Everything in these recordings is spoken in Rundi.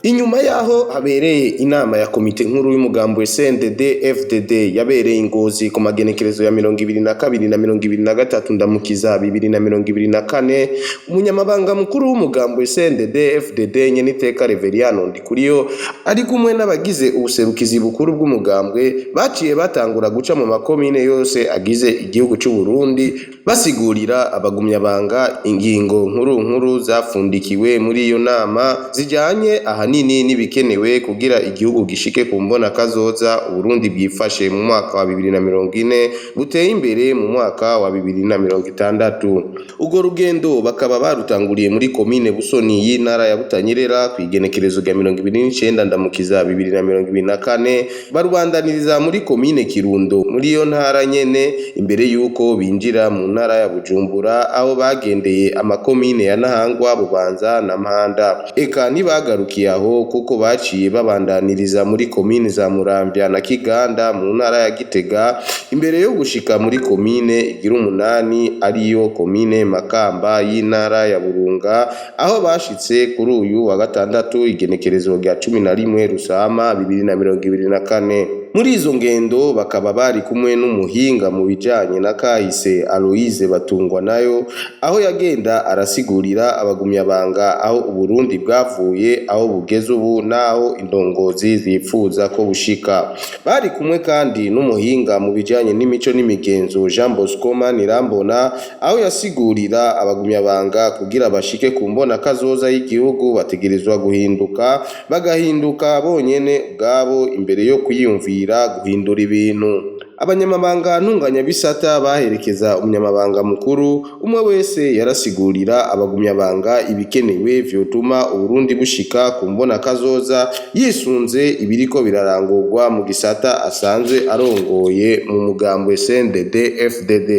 Inyuma yaho habereye inama ya komite nkuru y'umugambi CNDD FDD yabereye ingozi ku magenekerezo ya 2022 na 2023 ndamukiza 2024, umunyamabanga mukuru w'umugambi CNDD FDD Nyeniteka Reveriyano Ndikuriyo ari kumwe n'abagize ubuserukizi bukuru bw'umugambwe baciye batangura guca mu makomine yose agize igihugu c'u Burundi, basigurira abagumyabanga ingingo nkuru nkuru zafundikiwe muri iyo nama zijanye ahanini n'ibikenewe kugira igihugu gishike ku mbona kazoza Uburundi bwifashe mu mwaka wa 2040 buteye imbere mu mwaka wa 2060. Urwo rugendo bakaba barutanguriye muri komine Busoni y'intara ya Butanyerera kw'igenekerezo rya 29 ndamukiza 2024, barubandaniriza muri komine Kirundo muri iyo ntara nyene, imbere yuko binjira mu ntara ya Bujumbura aho bagendeye amakomine ya Ntahangwa, Bubanza na Mpanda. Eka ntibagarukiye aho kuko baciye babandaniriza muri komine za Muramvya na Kiganda mu ntara ya Gitega, imbere yo gushika muri komine igira umunani ariyo komine Makamba y'intara ya Burunga, aho bashitse kuri uyu wa gatandatu igenekerezo rya 11 Rusama 2024. Muri izo ngendo bakaba bari kumwe n'umuhinga mu bijanye na kahise Aloise Batungwa nayo, aho yagenda arasigurira abagumyabanga aho Uburundi bwavuye, aho bugeze ubu n'aho indongozi zipfuza ko bushika. Bari kumwe kandi n'umuhinga mu bijanye n'imico n'imigenzo Jean Bosco Manirambona, aho yasigurira abagumyabanga kugira bashike ku mbona kazoza y'igihugu bategerezwa guhinduka, bagahinduka bonyene ubwabo imbere yo kwiyumvira guhindura ibintu. Abanyamabanga ntunganyabisata baherekeza umunyamabanga mukuru, umwe wese yarasigurira abagumyabanga ibikenewe vyotuma Uburundi bushika ku mbona kazoza yisunze ibiriko birarangurwa mu gisata asanzwe arongoye mu mugambwe CNDD FDD.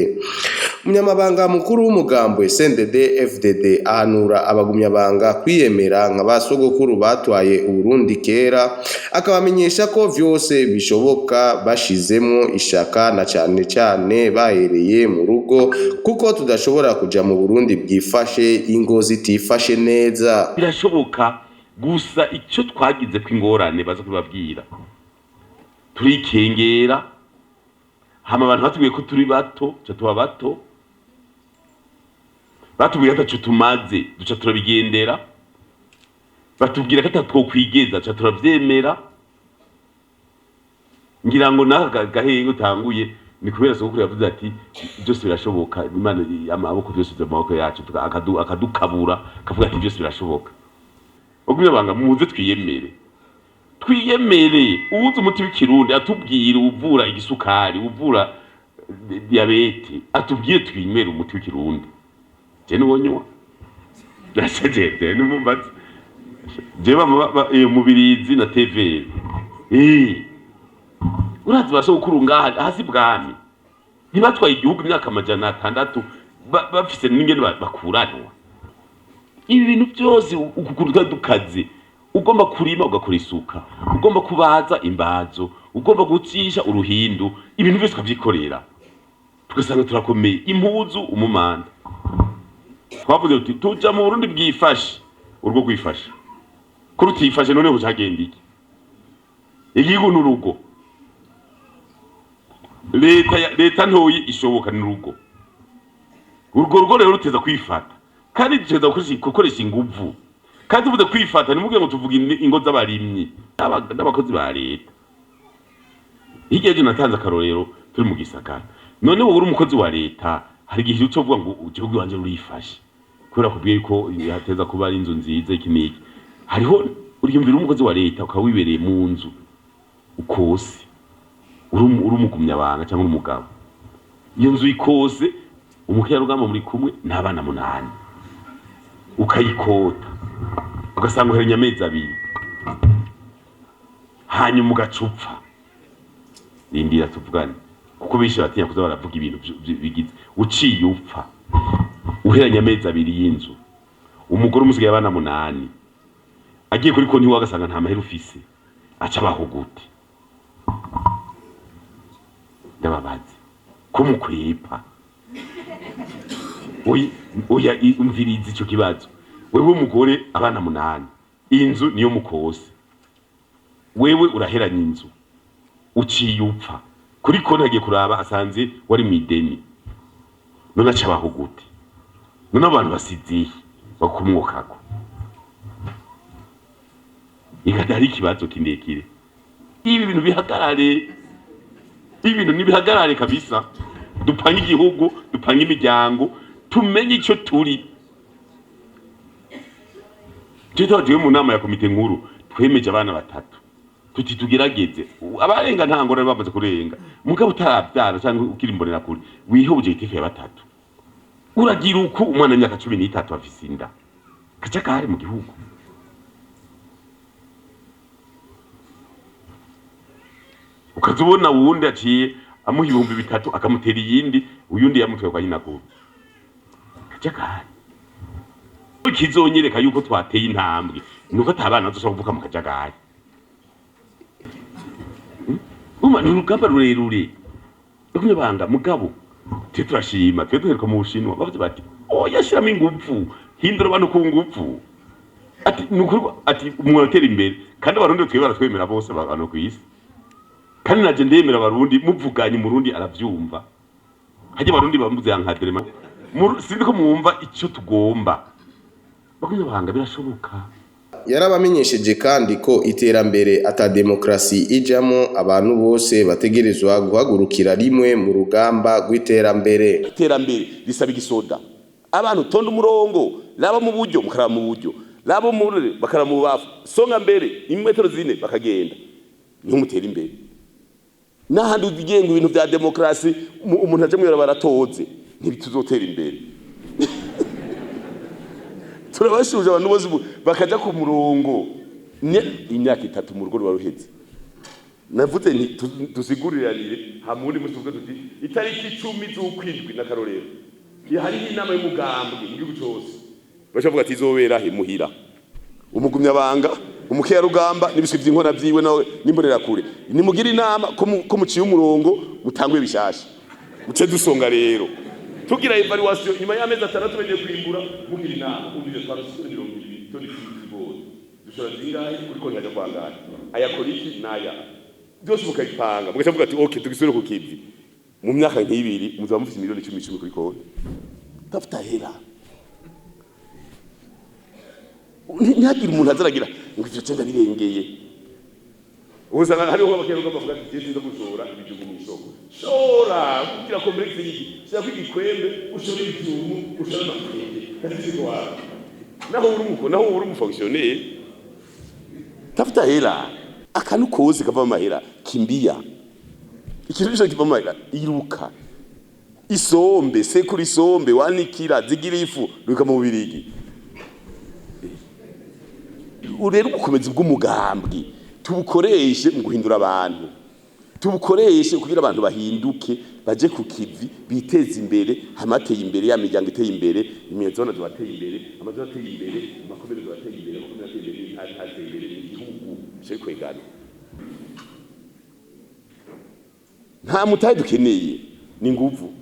Umunyamabanga mukuru w'umugambwe CNDD FDD ahanura abagumyabanga kwiyemera nka ba sogokuru batwaye Uburundi kera, akabamenyesha ko vyose bishoboka bashizemwo ishaka na cane cane bahereye mu rugo, kuko tudashobora kuja mu Burundi bwifashe ingo zitifashe neza. Birashoboka, gusa icyo twagize ko ingorane baza kubabwira, turikengera hama abantu batubwiye ko turi bato, tuca tuba bato, batubwiye ko ataco tumaze, duca turabigendera, batubwira ko atatwokwigeza, duca turavyemera. Ngira ngo n'aka gahenge utanguye ni kubera sogokuru yavuze ati byose birashoboka, Imana amaboko byose mu maboko yacu, akadukabura akavuga ati byose birashoboka. Bagumye muze twiyemere, twiyemere. Uwuzi umuti w'ikirundi atubwire, uvura igisukari, uvura diyabete, atubwire twinywere umuti w'ikirundi. Je niwo nywa nasejede nimumbaze je mubirizi na TVR. Urazi basogokuru ngaha hasi bwami ntibatwaye igihugu imyaka 600 bafise n'ingene bakuranwa. Ibi bintu byose ukuntu twari dukaze, ugomba kurima ugakora isuka, ugomba kubaza imbazo, ugomba gucisha uruhindu, ibintu byose ukavyikorera, tugasanga turakomeye. Impuzu umumanda twavuze tuti tuja mu Burundi bwifashe, urugo rwifashe ko rutifashe none bucagenda iki? Igihugu n'urugo, leta ntoyi ishoboka n'urugo. Urwo rugo rero ruteza kwifata, kandi duteza gukoresha inguvu. Kandi tuvuze kwifata ntimuvuge ngo tuvuge ingo z'abarimyi n'abakozi ba leta. Hirya y'ejo natanze akarorero turi mu gisagara. None wowe uri umukozi wa leta, hari igihe uca uvuga ngo igihugu iwanje rurifashe kubera kubwiye ko hateza kuba ari inzu nziza iki n'iki. Hariho uriyumvira umukozi wa leta ukaba wibereye mu nzu ukose, uri umugumyabanga cyangwa umugabo, iyo nzu ikose umukerarugamba muri kumwe n'abana 8, ukayikota ugasanga uheranye amezi 2, hanyuma ugacupfa. Rindira tuvugane, kuko benshi batinya kuza baravuga ibintu bigize. Uciye upfa uheranye amezi 2 y'inzu, umugore umusigaye abana 8, agiye kuri konti wagasanga nta mahera ufise, aca abaho gute? Ndababaze ko mukwepa. Oya, umviriza ico kibazo. Wewe umugore abana 8, Inzu niyo mukose, wewe uraheranya inzu, uciye upfa kuri konti, agiye kuraba asanze wari mu ideni. None acabaho gute? None abantu basiziye bakumwokako ikada hari ikibazo kirekire. Ibi bintu bihagarare, ibi bintu nibihagarare kabisa. Dupange igihugu, dupange imiryango, tumenye icyo turi. Twe mu nama ya komite nkuru twemeje abana batatu, tuti tugerageze abarenga, nta ngorane bamaze kurenga. Mugabo utarabyara cyangwa ukiri imbonera kure, wihe objectif ya batatu. Uragira uko umwana w'imyaka 13 afise inda, kajagari mu gihugu. Ukaza ubona uwundi aciye amuha 3000 akamutera iyindi, uyundi yamutwaye kwa nyinakuru. Kajagari kizonyereka yuko twateye intambwe nuko atabana bazoshobora kuvuka mu kajagari. Uma ni urugamba rurerure banga mugabo twe turashima. Twe duheruka mu Bushinwa, bavuze bati oya, shiramo ingufu, hindura abantu ku ngufu. Ati nukuri, ati umuntu atera imbere. Kandi Abarundi twe baratwemera bose abantu ku isi, kandi naje ndemera Abarundi. Muvuganye Umurundi aravyumva. Hajya Abarundi bamuze yankadrema, sinzi ko mwumva icyo tugomba. Bagumye banga, birashoboka. Yarabamenyesheje kandi ko iterambere ata demokrasi ijamo, abantu bose bategerezwa guhagurukira rimwe mu rugamba rw'iterambere. Iterambere risaba igisoda, abantu tonda umurongo, laba mu buryo mukaraba mu buryo, laba mu burere bakaraba mu bubafu, songa mbere imetero zine bakagenda, niho mutera imbere. N'ahandi ugenga ibintu vya demokrasi, umuntu aje mwira baratoze, ntibituzotera imbere. Turabashuje abantu bose bakaja ku murongo. Imyaka 3 mu rugo ruba ruheze. Navuze nti dusiguriranire hama uwundi munsi tuvuge tuti itariki 10 z'ukwindwi n'akarorero hariho inama y'umugambwe mu gihugu cose. Baca bavuga ati izobera he? Muhira. Umugumyabanga, umukerarugamba n'ibiswi vy'inkona vyiwe nawe n'imbonerakure, nimugire inama ko muciye umurongo, mutanguye bishasha, muce dusonga. Rero tugira evaluation nyuma y'amezi 6 bagiye kwimbura, mugira inama umvise twarose 20 toni z'ibigori, dushora zingahe kuri konti, hajya kwangahe, ayakora iki n'aya, byose mukabipanga, mugaca muvuga ati okay, tugisubire ku kivi. Mu myaka nk'ibiri muzaba mufite miliyoni 10 10 kuri konti. Tafuta hera, ntihagire umuntu azaragira ngo ivyo cenda birengeye. Usanga hariho abakerarugamba bavuga ati jewe sinza gushora ibijumbu mu isoko. Shora kugira complexe y'iki, shira igikwembe, ushore ibijumbu, ushore amateke kasiko wawe, naho uri umuko, naho uri umufonctionnaire. Tafuta hera, akantu kose kava amahera, kimbia. Ikintu cyose kiva amahera, iruka. Isombe sekura, isombe wanikira zigira ifu ruka mu Bubirigi. Rero ubukomezi bw'umugambwe tubukoreshe mu guhindura abantu, tubukoreshe kugira abantu bahinduke, baje ku kivi, biteze imbere. Hamateye imbere ya miryango iteye imbere, imizona tubateye imbere, amazu ateye imbere, amakomere tubateye imbere, amakomere ateye imbere, intara ateye imbere, igihugu cyo kwegana. Nta mutahe dukeneye, ni nguvu.